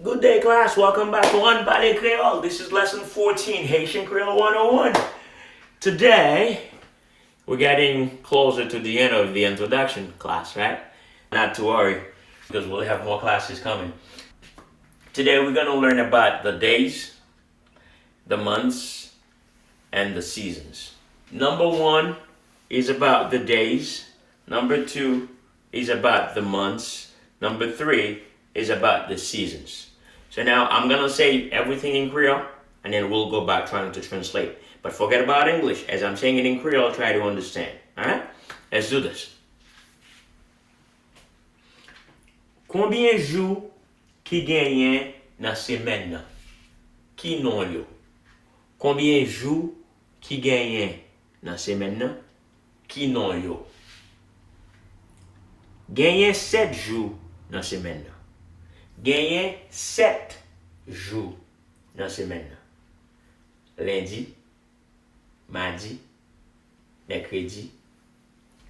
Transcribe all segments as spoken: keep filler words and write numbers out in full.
Good day, class. Welcome back to Ann Pale Kreyòl. This is lesson fourteen, Haitian Creole one oh one. Today, we're getting closer to the end of the introduction class, right? Not to worry, because we'll have more classes coming. Today, we're going to learn about the days, the months, and the seasons. Number one is about the days. Number two is about the months. Number three is about the seasons. So now I'm going to say everything in Creole, and then we'll go back trying to translate. But forget about English. As I'm saying it in Creole, try to understand. All right? Let's do this. Konbyen jou ki genyen nan semèn nan? Ki non yo? Konbyen jou ki genyen nan semèn nan? Ki non yo? Genyen sèt jou nan semèn nan. Genyen sèt jou nan semèn nan. Lendi, madi, mèkredi,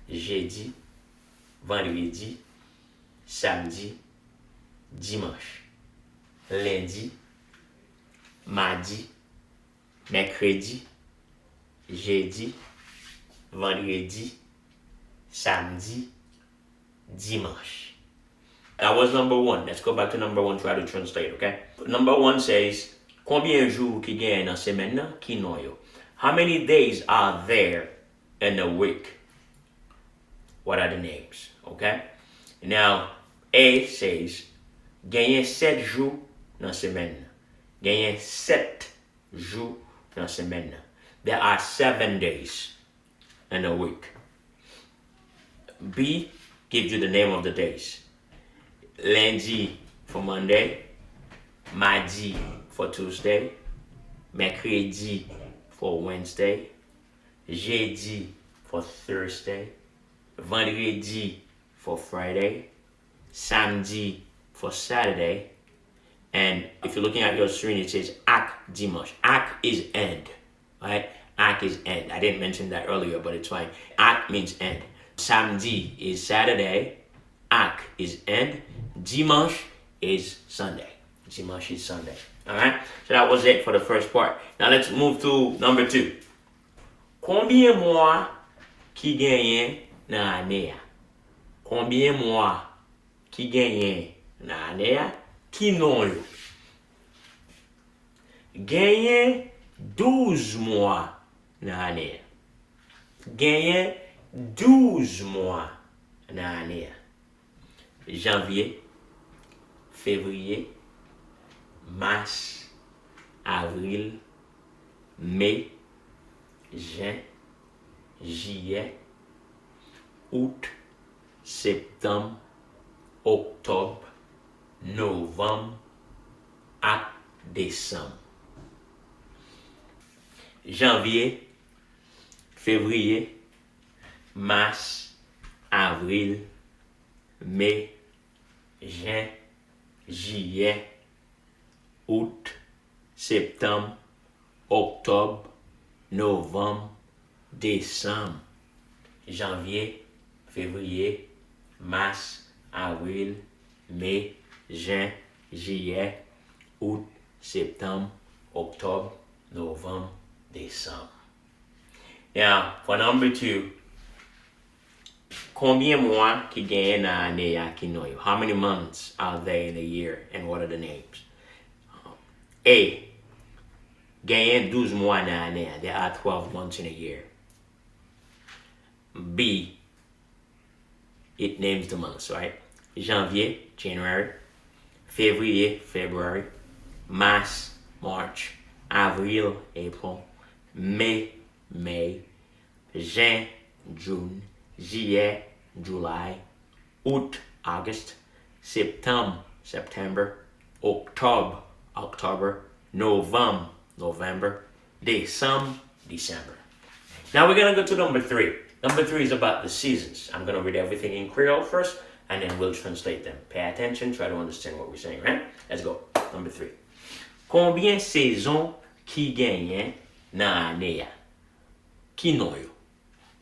jedi, vandredi, samdi, dimanch. Lendi, madi, mèkredi, jedi, vandredi, samdi, dimanch. That was number one. Let's go back to number one, try to translate, okay? Number one says, konbyen jou ki genyen nan semèn nan? Ki non yo? How many days are there in a week? What are the names? Okay? Now, A says, genyen sèt jou nan semèn nan. Genyen sèt jou nan semèn nan. There are seven days in a week. B gives you the name of the days. Lendi for Monday, madi for Tuesday, mèkredi for Wednesday, jedi for Thursday, vandredi for Friday, samdi for Saturday, and if you're looking at your screen, it says ak dimanch. Ak is and, right? Ak is and. I didn't mention that earlier, but it's fine. Ak means and. Samdi is Saturday. Ak is and. Dimanch is Sunday. Dimanch is Sunday. All right? So that was it for the first part. Now let's move to number two. Konbyen mwa ki genyen nan ane a? Konbyen mwa ki genyen nan ane a? Ki non yo? Genyen douz mwa nan ane a. Genyen douz mwa nan ane a. Janvye, fevriye, mas, avril, me, jen, jiyè, out, septanm, oktòb, novanm, ak desanm. Janvye, fevriye, mas, avril, me, jen, jiyè, out, septanm, oktòb, novanm, desanm, janvye, fevriye, mas, avril, me, jen, jiyè, out, septanm, oktòb, novanm, desanm. Now, for number two, konbyen mwa ki genyen nan ane a? Ki non yo? How many months are there in a year, and what are the names? A, genyen douz mwa nan ane a. There are twelve months in a year. B, it names the months, right? Janvye, January. Fevriye, February. Mas, March. Avril, April. Me, May. Jen, June. Jiyè, July. Out, August. Septanm, September. Oktòb, October. Novanm, November. Desanm, December. Now we're gonna go to number three. Number three is about the seasons. I'm gonna read everything in Creole first, and then we'll translate them. Pay attention, try to understand what we're saying, right? Let's go. Number three. Konbyen sezon ki genyen nan ane a? Ki non yo?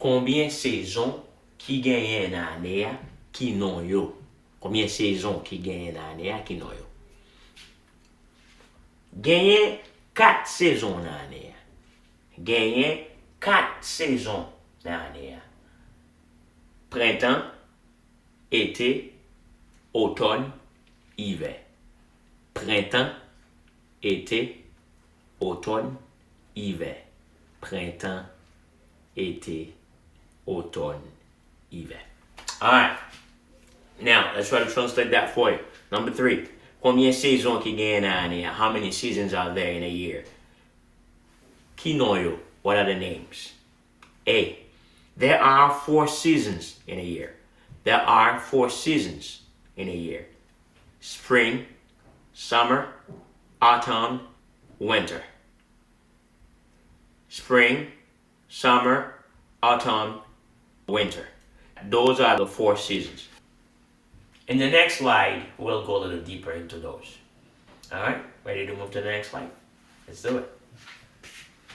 Konbyen sezon ki genyen nan ane a? Ki non yo? Konbyen sezon ki genyen nan ane a? Ki non yo? Genyen kat sezon nan ane a. Genyen kat sezon nan ane a. Prentan, ete, otòn, ivè. Prentan, ete, otòn, ivè. Prentan, ete, otòn, ivè. Alright. Now, let's try to translate that for you. Number three. Konbyen sezon ki genyen nan ane a? How many seasons are there in a year? Ki non yo? What are the names? A. There are four seasons in a year. There are four seasons in a year. Spring, summer, autumn, winter. Spring, summer, autumn, winter. Those are the four seasons. In the next slide, we'll go a little deeper into those. Alright, ready to move to the next slide? Let's do it.